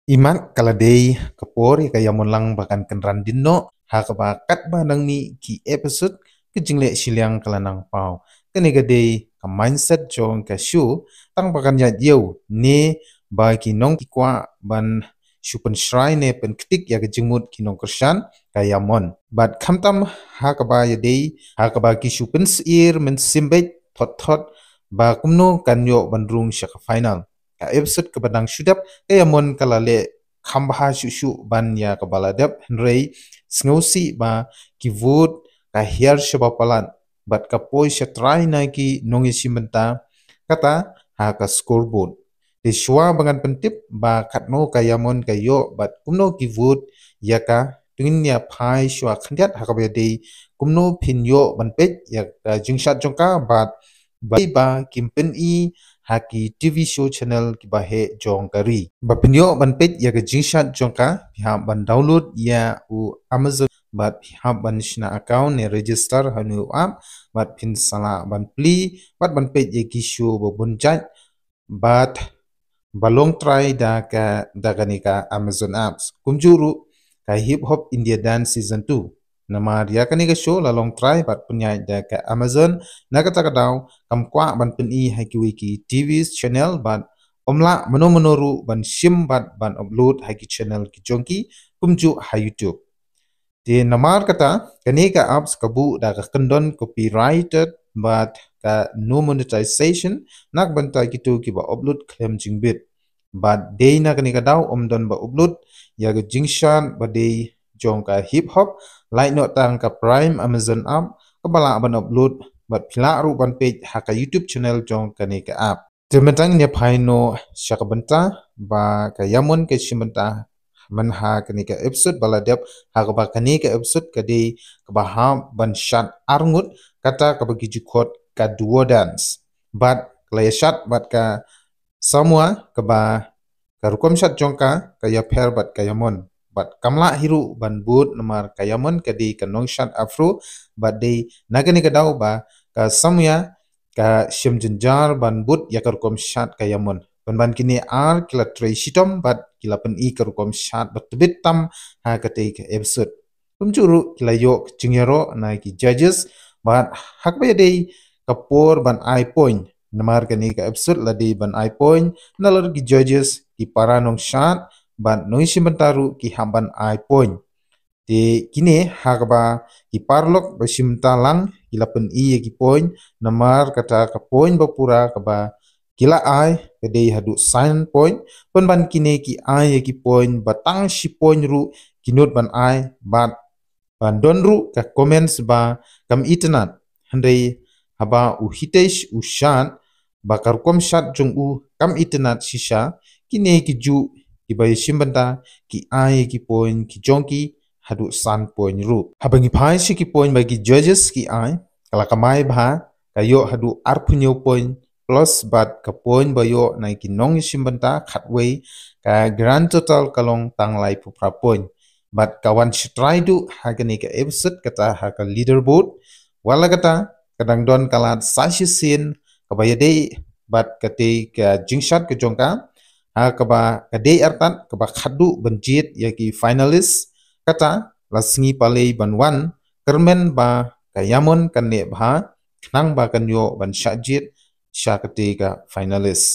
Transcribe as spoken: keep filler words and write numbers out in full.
Imat ka la dei ka por ïa ka Yamon lang ba kan kynran dien noh, ha kaba katba nang mih ki episode, ka jingleh shiliang ka la nang paw. Kane ka dei ka mindset jong ka show, tang ba kan ïaid ïew ne ba ki nong ki kwah ban shu pynshrai ne pynktik ïa ka jingmut ki nongkyrshan ka Yamon. Bad khamtam ha kaba ïadei, ha kaba ki shu pynsyier mynsiem beit thot thot ba kumno kan ïoh ban rung sha ka final. Ka episode kaba dang shu dep, ka Yamon ka la leh kham bha shuh shuh ban ïa kaba la dep, hynrei sngewsih ba ki vote ka hiar shaba palat bad ka poi sha trai na ki nongïashim bynta kata ha ka scoreboard. Te shuwa ba ngan pyntip ba katno ka Yamon ka ïoh bad kumno ki vote ïa ka, to ngin ïa phai shuwa khyndiat ha kaba ïadei kumno phin ïoh ban peit ïa ka jingshad jong ka bad ba, ba kim pyni ha ki T V show channel kiba heh jong ka ri. Ba phin ïoh ban peit ïa ka jingshad jong ka, phi hap ban download ïa u Amazon bad phi hap ban shna account ne register ha une u app bad phin sa lah ban plie bad ban peit ïa ki show ba bun jait bad ba long trai da ka, da kane ka Amazon apps. Kumjuh ruh ka Hip Hop India Dance Season two. Namar ïa kane ka show la long trai bad pynïaid da ka Amazon, na kata ka daw kam kwah ban pyni ha kiwei ki T V channel bad ym lah mano mano ruh ban shim bad ban upload ha ki channel ki jong ki, kumjuh ha YouTube. Te namar kata, kane ka apps ka buh da ka kyndon copyrighted bad ka no monetization na ka bynta kito kiba upload khlem jingbit. Bad dei na kane ka daw ym don ba upload ïa ka jingshad ba dei jong ka hip hop, lait noh tang ka Prime Amazon app kaba lah ban upload bad phi lah ruh ban peit ha ka YouTube channel jong kane ka app. Te mynta ngin ïa phai noh sha ka bynta ba ka Yamon ka shim bynta mynha kane ka episode ba la dep, ha kaba kane ka episode ka dei kaba hap ban shad arngut, kata kaba ki ju khot ka duo dance. Bad ka la ïa shad bad ka Samua, kaba ka rukom shad jong ka ka ïapher bad ka Yamon. Bad kam lah hi ruh ban bud namar ka Yamon ka dei ka nongshad Afro, bad dei na kane ka daw ba ka Samua ka shem jynjar ban bud ïa ka rukom shad ka Yamon. Pynban kine ar ki la trei shitom bad ki la pyni ka rukom shad ba tbit tam ha katei ka episode. Kumjuh ruh ki la ïoh ka jingïaroh na ki judges bad ha kaba ïadei ka por ban ai point. Namar kane ka episode la dei ban ai point, nalor ki judges, ki para nongshad bad nongshim bynta ruh ki hap ban ai point. Te kine ha kaba ki paralok ba shim bynta lang ki la pyni ïa ki point, namar kata ka point ba pura kaba ki la ai ka dei haduh san point, pynban kine ki ai ïa ki point ba tang shi point ruh ki nud ban ai bad ban don ruh ka comments ba kam itynnad. Hynrei haba u Hitesh u shad ba ka rukom shad jong u kam itynnad shisha, kine ki juh kiba ïashim bynta ki ai ïa ki point ki jong ki haduh san point ruh. Haba ngi phai sha ki point ba ki judges ki ai, ka la kamai bha, ka ïoh haduh arphew hynñiew point plus bad ka point ba ïoh na ki nongïashim bynta khatwei, ka grand total ka long tang laiphew phra point. Bad ka wan shatrai duh ha kane ka episode kata ha ka leaderboard. Wat la kata ka dang don ka lad sa shisien kaba ïadei bad katei ka jingshad ka jong ka, ha kaba ka dei artat kaba khatduh ban jied ïa ki finalist. Kata la sngi palei ban wan, kyrmen ba ka Yamon kan leh bha khnang ba kan ïoh ban shah jied sha katei ka finalist.